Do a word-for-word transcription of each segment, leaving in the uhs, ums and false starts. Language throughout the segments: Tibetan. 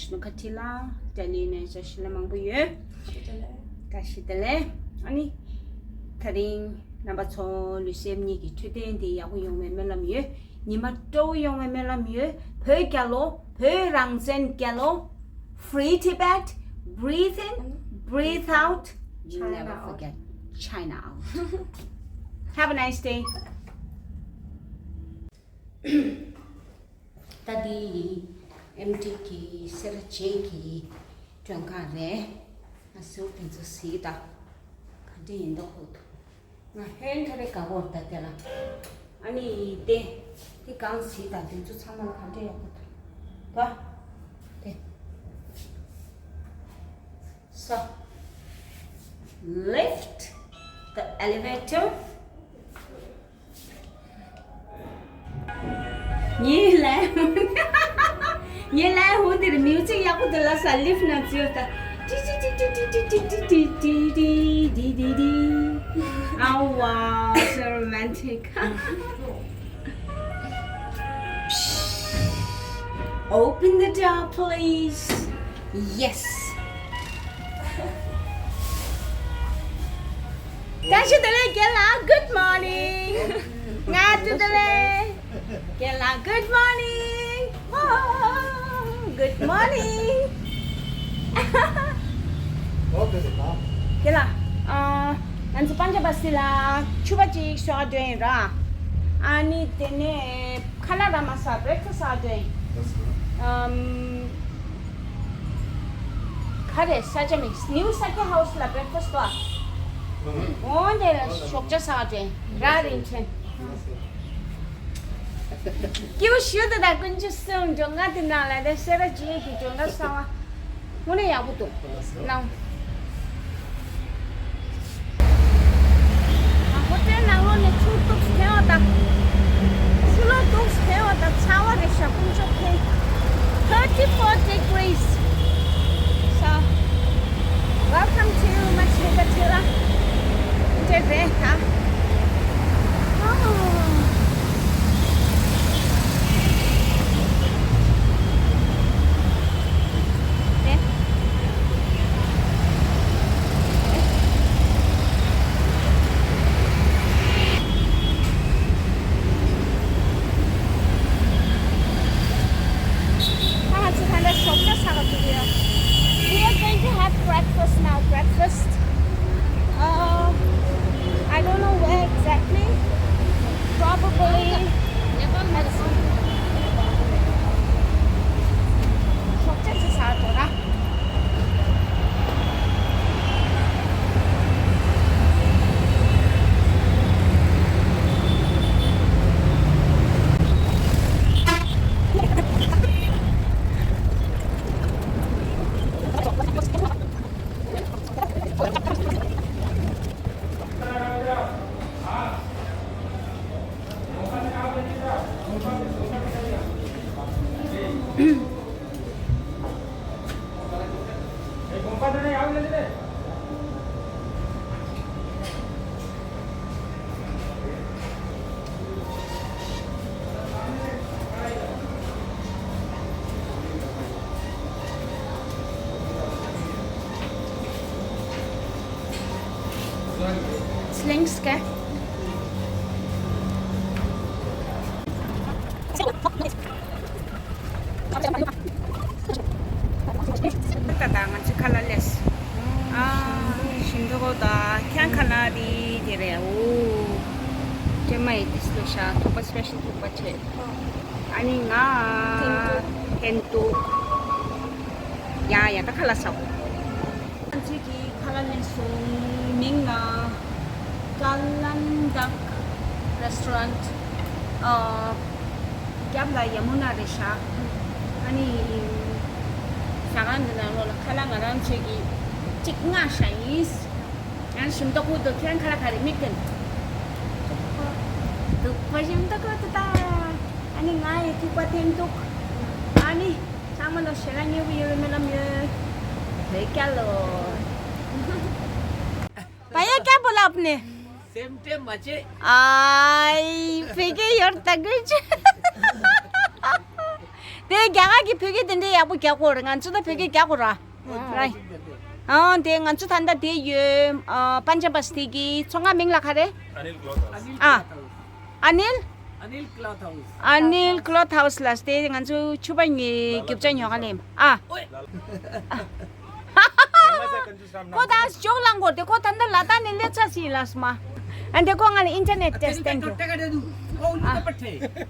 ཆུ་ནུ་ཁ་ཁྲི་ལ་ཏཱ་ལི་ནས་བཀྲ་ཤིས་བདེ་ལེགས་མང་པོ་ཡོད། བཀྲ་ཤིས་བདེ་ལེགས། ཨ་ནི། ད་རིང་རྣམ་པ་ཚོ་ལུས་སེམས་གཉིས་ཀྱི་འཕྲོད་བསྟེན་དེ་ཡག་པོ་ཡོང་བའི་སྨོན་ལམ་ཡོད། ཉི་མ་སྤྲོ་བོ་ཡོང་བའི་སྨོན་ལམ་ཡོད། བོད་རྒྱལ་ལོ། བོད་རང་བཙན་རྒྱལ་ལོ། Free Tibet. Breathe in, breathe out. Never forget China out. Have a nice day. ད་འདི་ཡིན། ཨེམ་ཊི་གི་སེ་ར་བྱེས་ཀྱི་མགྲོན་ཁང་རེད། ང་ཟུར་དེ་ཚོ་གཟིགས་དང་། ག་འདྲ་ཡིན་མདོག་ཁུག་འདུག་ང་ཧན་ཐ་རེ་ག་གོར་ད་དེ་ལ། ཨ་ནི་དེ་དེ་གང་གཟིགས་དང་དེ་ཚོ་ཚང་མ་ལ་ག་འདྲ་ཡག་པོ་འདུག་ད་དེ། So, lift the elevator. ངའི་ལན། ངའི་ལན་འོ་འདིར་མིའུ་ཛིག་ཡག་པོ་འདུག་ལ་ས་ལིཕ་ནང་ཚུད་ད། ཏི་ཏི་ཏི། Oh wow, so romantic. Open the door, please. Yes. བཀྲ་ཤིས་བདེ་ལེགས་རྒན་ལགས། Good morning. ང་བཀྲ་ཤིས་བདེ་ལེགས། རྒན་ལགས། Good morning. Oh, good morning. རྒན་ལགས། ཨ། ང་ཚོ་པན་ཇ་བ་སི་ལ་ཕྱུ་པ་ཅིག་ཤོག་འདོན་ར། ཨ་ནི་དེ་ནས་ཁ་ལག་ར་མ་ཟ། བྷི་རེག་ཕ་སི་ཟ་འདོན། ཨམ། ག་རེ་ས་ཆ་མིང་། New Sakya House ལ་བྷི་རེག་ཕ་སི་དོ། འོ་དེ་ལ་ཞོགས་ཇ་ཟ་འདོན་ར། རིན་ཆེན། སྐྱིད་པོ་ཞུ་དང་། ད་དཀོན་མཆོག་གསུམ་མགྲོན་ཁང་དེ་ནང་ལ་དེ་སེ་ར་བྱེས་ཀྱི་མགྲོན་ཁང་གསར་པ། དངོས་གནས་ཡག་པོ་འདུག་ནང་། ཧོ་ཊེལ་ནང་ལོགས་ནས་ཆུ་ཏོག་ཙམ་འཐེན་པ་དང་། ཆུ་ལོག་ཏོག་ཙམ་འཐེན་པ་དང་། ཚ་བ་རེད་ཤག་དཀོན་མཆོག་ཕེ། Thirty-four degrees. So, welcome to Machigatila. འདི་རེད་ད། ཨོ། དེ། ང་ཚོ་ད་ལྟ་ཞོགས་ཇ་ཟ་ག་འགྲོ་གི་ཡོད། We are going to have breakfast now. Breakfast. Uh, I don't know where exactly. Probably. ཞོགས་ཇ་ཅིག་ཟ་འགྲོ་ར། སླེངས་ཀ། ད་ད་ང་ཚོ་ཁ་ལག་ལས། ཨ། ཞིམ་མདོག་ཁོག་ད། ཁྱེད་ཁ་ལག་དེ་དེ་རེད། འོ། ཀྲེ་མ་ཡི་དེ་སློ་ཤ། ཐུག་པ་སི་པེ་ཤལ་ཐུག་པ་བྱས། ཨ་ནི་ང་ཐེན་ཏུག་ཡ་ཡ་ད་ཁ་ལག་ཟ་གོ། ང་ཚོས་ཀྱི་ཁ་ལག་ལེན་སོང་། མིང་ལ་Kalandak Restaurant། ཨ། རྒྱབ་ལ་ཡ་མུ་ན་རེད་ཤག་ཨ་ནི་ཟ་ཁང་འདི་ནང་ལོགས་ལ་ཁ་ལག་ང་རང་ཚོས་ཀྱི་གཅིག་མངགས་བཞག་ཡིན། ཡང་ཞིམ་མདོག་ཁོག་འདུག་ཁྱེད་རང་ཁ་ལག་ག་རེ་མིག་ལྟོས། སྡུག་པོ་ཞིམ་མདོག་ཁོག་འདུག་ད། ཨ་ནི་ང་ཡི་ཐུག་པ་ཐེན་ཏུག་ཨ་ནི། ཚང་མ་ལ་ཞལ་ལག་མཉེས་པོ་ཡོད་པའི་སྨོན་ལམ་ཡོད། བོད་རྒྱལ་ལོ། བ་ཡ་རྒྱལ་པོ་ལབ་ནས། སེམས་ཁྲལ་མ་བྱེད། ཨའི་བོད་སྐད་ཡོད་ད་དགོས་ཆེ། དེ་རྒྱ་གར་གྱི་བོད་སྐད་དེ་འདྲའི་ཡག་པོ་རྒྱག་དགོས་རེད། ང་ཚོ་ད་བོད་སྐད་རྒྱག་དགོས་ར། རའི། ཨང་དེ་ང་ཚོ་ད་ལྟ་དེ་ཡོད། ཨ་པན་ཇ་བ་སྟི་གི་ཚོང་ཁང་མིང་ལ་ག་རེ། ཨ་ཨ་ནིལ། Anil Cloth House. Anil Cloth House ལ་སྟེ་ང་ཚོ་ཕྱུ་པ་ཉི་རྒྱུ་ཆ་ཉོ་ག་ལེམ། ཨ། ཁོ་ད་ཇོག་ལང་གོ་དེ་ཁོ་ད་ལྟ་ལ་དྭགས་ནས་སླེབས་ཚར་སི་ལ་སྨ། ཨ་འདི་ཁོ་ང་ལ་ཨིན་ཊར་ནེཊ་ཊེ་སི་ཊེན་ཊེ།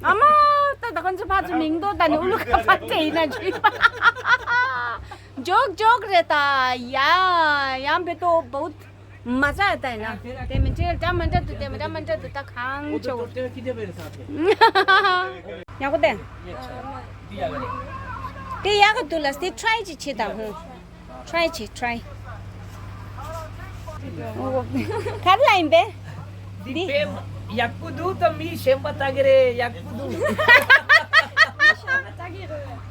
ཨ་མ་ད་ད་ཁོ་ཚོ་ཕ་ཚོ་མིང་དོ་ད་ནི་ཨུ་ལུ་ཁ་ཕ་ཏེ་ཡིན་ན་ཇི། ཇོག་ཇོག་རེད་ད། ཡ་ཡང་བེ་ཏོ་བོད། མ་ཟ་ད་ཡིན་ན། དེ་མི་འདྲ་འདྲ་མ་འདྲ་འདུག་དེ་མི་འདྲ་མ་འདྲ་འདུག་ད་གང་ཆོག་ཡག་པོ་དེ། དེ་ཡག་གི་འདུག་ལ་དེ་ཊི་རའི་ཅིག་བྱེད་དང་ཧུ། ཊི་རའི་བྱེད་ཊི་རའི། ག་རེ་ལ་ཡིན་པས། འདི། ཡག་པོ་འདུག་ད་མི་གཞན་པ་ལྟ་གི་རེད་ཡག་པོ་འདུག་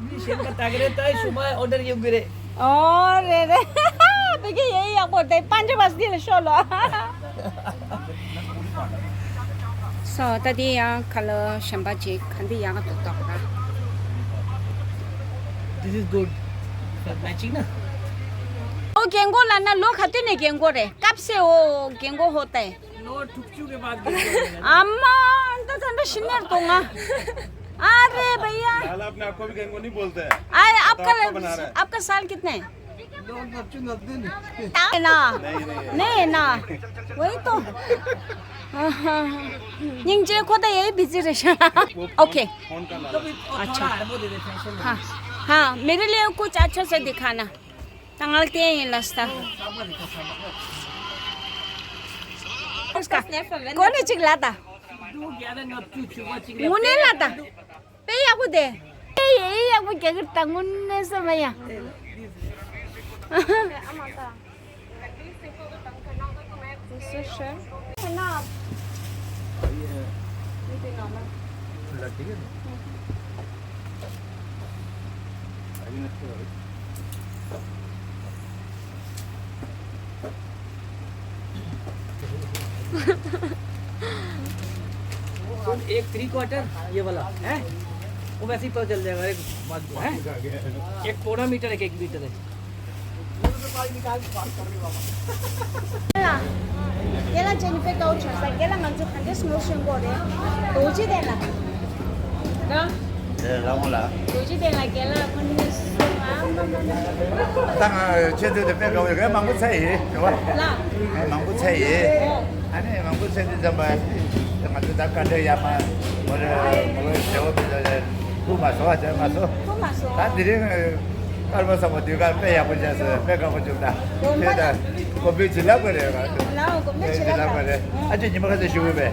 མི་གཞན་པ་ལྟ་གི་རེད་ད་ཞུ་མ་ཨོ་ཌར་ཡོང་གི་རེད། ཨོ་རེད་རེད། བོད་སྐད་ཡེ་ཡག་པོ་དེ་པན་ཇ་བ་སྟི་ལ་ཤོག་ལོ། སོ་ད་དེ་ཡང་ཁ་ལོ་གཞན་པ་ཅིག་ག་འདི་ཡག་ག་འདུག་ཏོག་ར། This is good. Matching ན། ཨོ་རྒན་གོག་ལ་ན་ལོ་ག་དུས་ནས་རྒན་གོག་རེད་སྐབས་སེ་ཨོ་རྒན་གོག་ཧོ་ཏེ། ལོ་དྲུག་ཅུ་གི་བར་གྱི། ཨ་མ། ད་ད་ད་ཤི་ནར་དོ་ང་། ཨ་རེ་བ་ཡ། ལ་ལབ་ན་ཁོ་བི་རྒན་གོག་ནི་བོལ་ཏེ། अरे आपका आपका साल कितने हैं? लो नब्चू नब्दे ने। ताए ना। नहीं, नहीं। नहीं ना। वही तो। निंजे को तो यही बिजी रहे। वो फोन, ओके। फोन का ना। तो भी अच्छा। थोड़ा हड़बो दे दे फैशन में। हाँ। हाँ, मेरे लिए कुछ अच्छा से दिखाना। तंगल के ही लस्ता। उसका। कौन है चिल्लाता? वो नहीं लाता। དཔེ་ཡག་པོ་དེ། དཔེ་ཡག་ཡག་པོ་རྒྱག་གི་ད་དངོས་གནས་སེམས་མ་ཡ། एक थ्री क्वार्टर ये वाला है, वो वैसे ही पता चल जाएगा। एक बात है, एक पौना मीटर है, एक मीटर है। Kela jeni pe kau chasa, kela nganzu khande snow shen gore. Doji de la. ཨེ་ལ་འོང་ལ། རྡོ་རྗེ་གདན་ལ་རྒན་ལགས་ཁོང་གཉིས་སུ་ཨ་མ་མ་མ། ད་ང་ཆེད་དུ་དེ་དཔེ་དགའ་བོ་ཡོད་མང་པོ་ཚ་ཡིན་རེད་བ། ལ། མང་པོ་ཚ་ཡིན། ཨ་ནི་མང་པོ་ཚ་དུས་ཙམ་པ་ང་ཚོ་ད་བཀའ་འདྲི་ཡ་མ་མོ་རེ་མོ་རེ་ཞེ་བོ་དེ་ལ་ཐུག་མ་སོང་བ་བྱས་མ་སོང་། ཐུག་མ་སོང་། ད་དེ་རིང་སྐར་མ་བཟང་པོ་དུས་ཀ་དཔེ་ཡག་པོ་བྱས་སོང་དཔེ་དགའ་པོ་བྱུང་ད་དེ་ད་གོ་བོད་བྱིན་རླབས་པ་རེད་བ། ལའོ་གོ་བོད་བྱིན་རླབས་པ་རེད། ཨ་ཅེ་ཉི་མ་ག་ཚོད་བཞུགས་པས།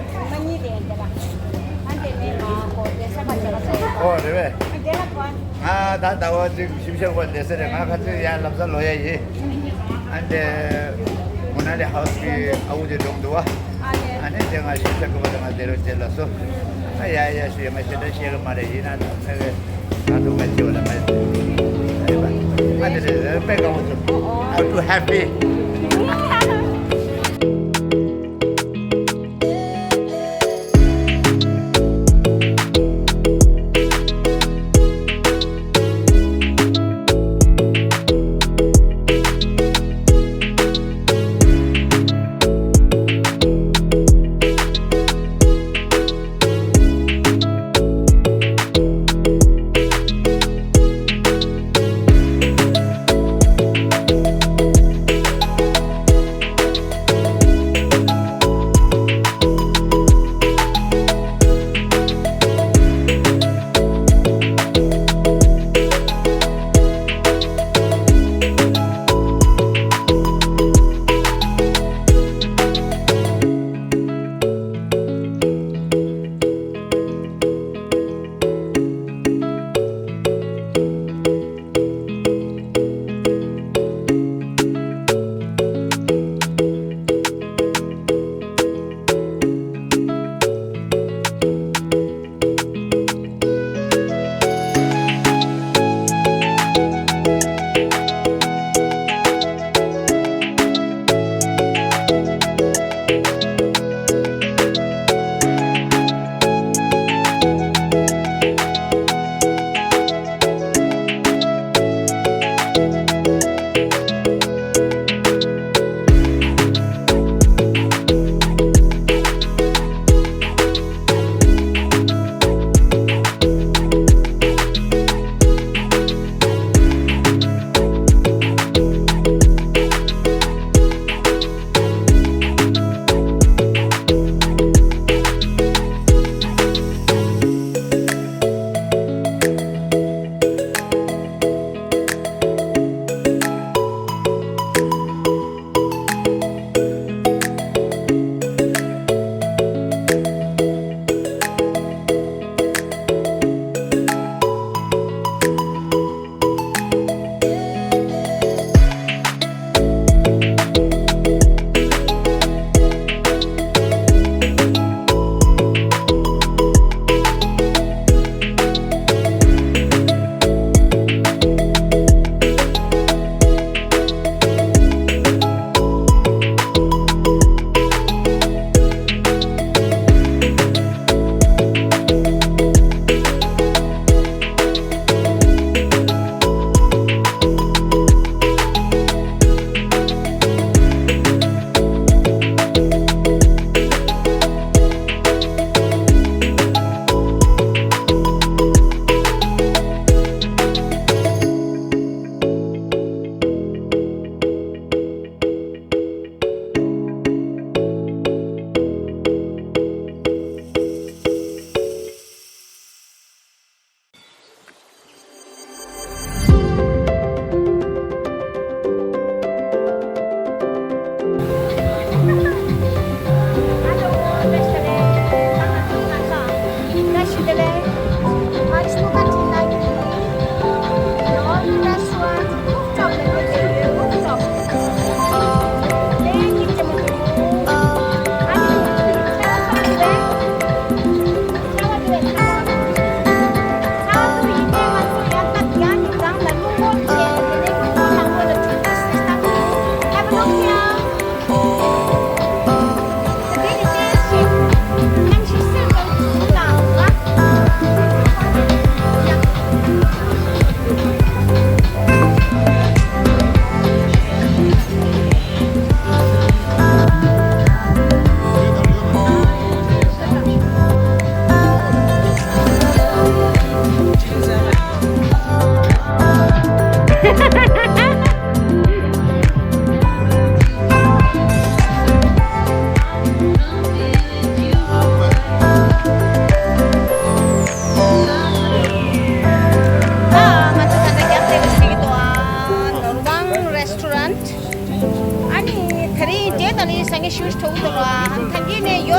ཨོ་རེད་བས། ང་ད་ཟླ་བ་གཅིག་ཞིབ་ཆ་བ་ལས་ས་རེད། ང་ཁ་ཚོད་ཡར་ལམ་སང་ལོག་ཡ་ཡིན། ཨ་འདྲེ་མོ་ན་ལི་ཧའུ་སི་གི་ཨ་ཁུ་དེ་འགྲོ་འདུག་བ། ཨ་ནི་དེ་ང་ཞིབ་ཆ་དགོས་པ་དེ་ང་དེ་རུ་བྱེད་ལ་སོ། ཨ་ཡ་ཡ་ཞུ་ཡ་ང་ཞེ་དྲག་ཤེས་གི་མ་རེད། ཡིན་ན་ད་ཚེ་གི་ང་ཚོ་ང་ཆེ་བ་ལ་ང་ཡོད་པ། ཨ་དེ་རེད་དཔེ་དགའ་བོ་ཚོ། I'm too happy.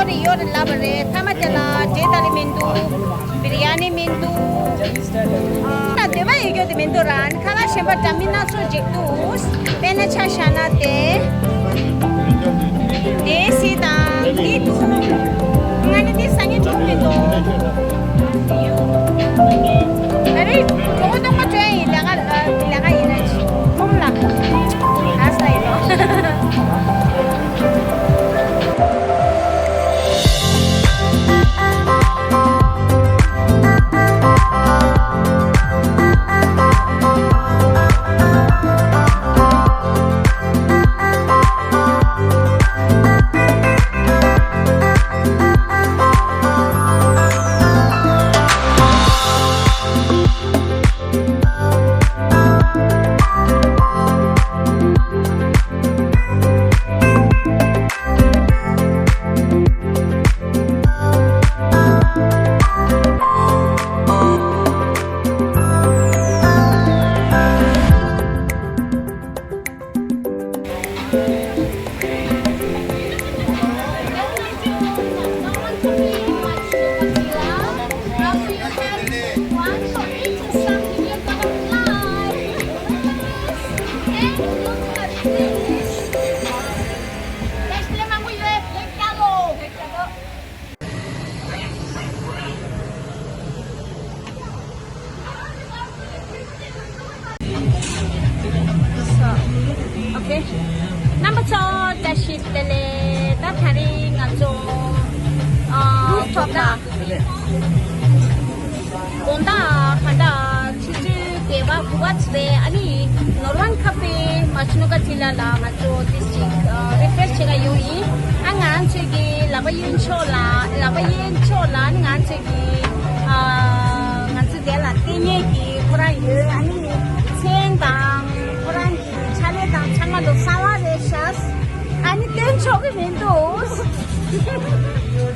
དེ་ཡོད་རེད་ལབ་པ་རེད། མཐའ་མ་དེ་ལ་འབྲས་ཐ་ལི་མི་འདུག་བི་རི་ཡ་ནི་མི་འདུག་ཨ་འདོད་པ་ཡོད་རྒྱུ་དེ་མི་འདུག་ར། ཨ་ནི་ཁ་ལག་གཞན་པ་འདྲ་མིན་སྣ་ཚོགས་ཅིག་འདུག་དཔེར་ན་ཆ་བཞག་ན་དེ། དེ་སི་དང་འདི་འདུག་ང་ནི་འདི་ཟ་སྙིང་བྲོ་མི་འདུག་ཨ་རེ། གྲོགས་གཏོང་མ་བྲོས་ཡིན་ལས་ཀ་ལས་ཀ་ཡིན་ན་ཆི་ཁོང་ལ་ཨ་ས་ཡིན་ནོ། Okay. རྣམ་པ་ཚོ་བཀྲ་ཤིས་བདེ་ལེགས། ད་དེ་རིང་ང་ཚོ་ཨ་ཐོག་མཐའ་དགོང་དག་ག་འདྲ་ཆུ་ཚོད་བརྒྱད་པ་དགུ་པ་ཚོད་པའི་ཨ་ནི་ནོར་ཝན་ཁ་ཕེ་མ་ཆུ་ནུ་ཀ་ཐི་ལ་ལ་ང་ཚོ་ཏིས་ཅིག་རི་ཕེ་རེཤ་བྱེད་ག་ཡོང་ཡིན། ཨ་ང་ཚོས་ཀྱི་ལག་པ་གཡས་ཕྱོགས་ལ་ལག་པ་གཡས་ཕྱོགས་ལ་ཨ་ནི་ང་ཚོས་ཀྱི་ཨ་ང་ཚོ་དེ་ལ་བསྟེན་མཁན་གྱི་ཁོ་རང་ཡོད། ཨ་ནི་མཚན་དང་ཁོ་རང་གི་ཕྱག་ལས་དང་ཚང་མ་ལོ་གསང་བ་རེད་ཤག་ཨ་ནི་སྟོན་ཆོག་གི་མི་འདུག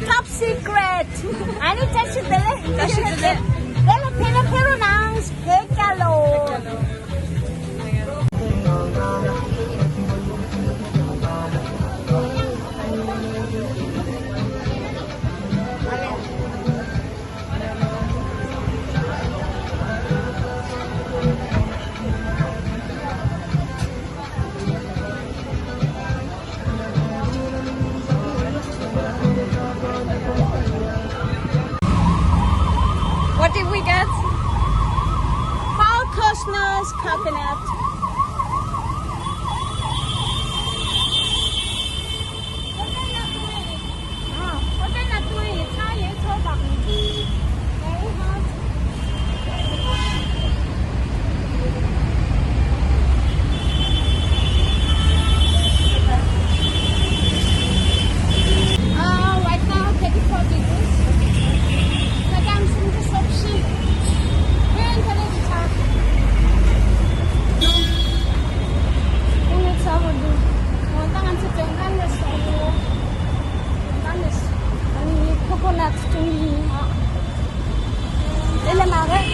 Top secret. ཨ་ནི་བཀྲ་ཤིས་བདེ་ལེགས། བཀྲ་ཤིས་བདེ་ལེགས། དེ་ལ་ཕེབས་ན་ཕེབས་རོགས་གནང་། ཕེབས་རྒྱ་ལོ། What did we get? Paul Kushner's coconut. Uh, right now, thirty-four degrees. Second, some just some sheep. We're in the little town. Don't let someone do. One time, I'm just ཨ་ནི་ཁོ་ཁོ་ནཊ་བཏུང་ཡིན། དེ་ལས་མ་རེད།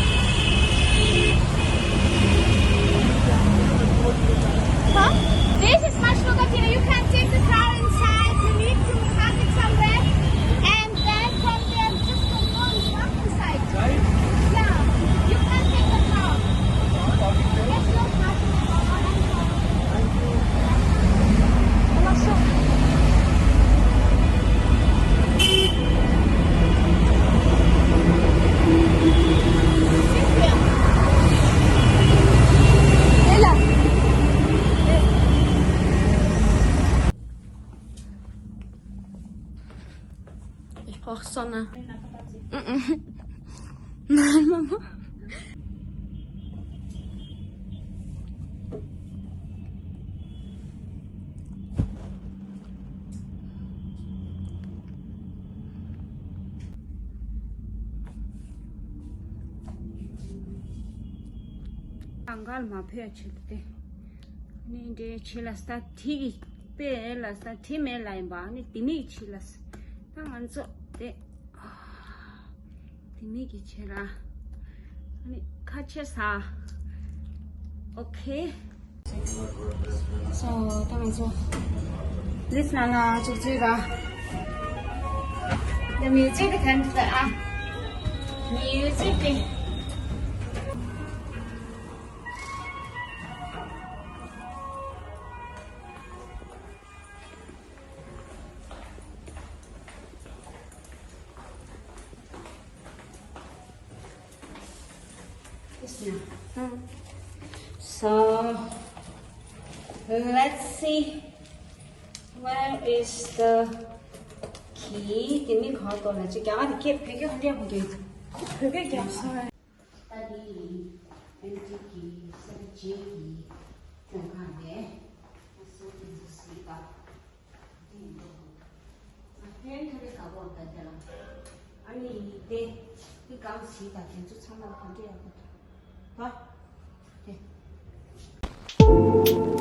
Huh? This is Mashnuka Tina. You can take the car inside. You need to park it somewhere. And then from there, just go, go and park inside. Right? Yeah. You can take the car. There's no parking. ཕོག་སོང་ན། ཨུ་ཨུ། ནར་མ་མ། ཨང་གལ་མ་ཕེ་ཆེད་དེ། ནི་འདྲེ་ཆེ་ལ་སྟ་ཐི་གི་པེ་ལ་སྟ་ཐི་མེ་ལ་ཡིན་པ་ནི་དེ་མིག་ཆེ་ལ་ད་ང་ཚོ་དེ་དེ་མིག་གི་ཆེ་ར་ནི་ཁ་ཆེ་ས། Okay. So ད་ང་ཚོ་ལིཕ་ནང་ལ་ཅིག་འཛུལ་ར། The music center, ah, music. Yes, ma'am. So, let's see. Where is the key? དེ་མིན་གང་ལྟོས་ལ་ཅིག་རྒྱ་གར་དེ་སྐད་བོད་སྐད་ག་འདྲ་ཡག་པོ་འདུག་བོད་སྐད་རྒྱག་སོང་། ད་འདི་ཨེམ་ཊི་གི་ས་ཆ་རྗེས་ཀྱི་བཙོན་ཁང་རེད། ཨ་སོ་དེ་ཚོ་གཟིགས་དང་། དེ་ཡིན་འགྲོ། ང་ཕན་ཐོགས་རེ་དགའ་པོ་ད་དེ་ལ། ཨ་ནི་ཡིན་ཏེ། དེ་གང་གཟིགས་དང་དེ་ཚོ་ཚང་མ་ག་འདྲ་ཡག་པོ་འདུག་ད། དེ།